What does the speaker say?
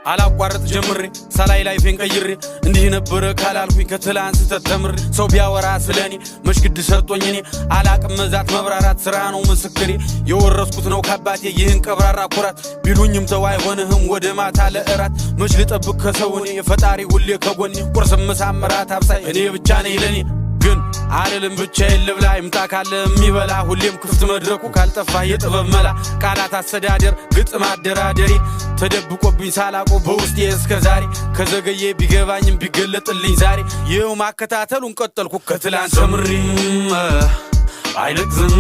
አላቋርጥ ጀምሬ ሳላይ life ኤን ቀይሬ እንዲህ ነበረ ካላልኩኝ ከትላንት ስህተት ተምሬ። ሰው ቢያወራ ስለኔ መሽግድ ሰጦኝ እኔ አላቅም መዛት መብራራት፣ ስራ ነው ምስክሬ። የወረስኩት ነው ካባቴ ይህን ቀብራራ ኩራት። ቢሉኝም ተው አይሆንህም ወደ ማታ ለእራት። መች ልጠብቅ ከሰው እኔ፣ የፈጣሪ ሁሌ ከጎኔ። ቁርስም ምሳም እራት አብሳይ እኔ ብቻ ነኝ ለኔ። ግን አልልም ብቻዬን ልብላ፣ ይምጣ ካለ የሚበላ። ሁሌም ክፍት መድረኩ ካልጠፋ የጥበብ መላ። ቃላት አስተዳደር ግጥም አደራደሬ ተደብቆብኝ ሳላቆ በውስጤ እስከ ዛሬ። ከዘገየ ቢገባኝም ቢገለጥልኝ ዛሬ ይኸው ማከታተሉን ቀጠልኩ ከትላንት ተምሬ አይነቅዝም።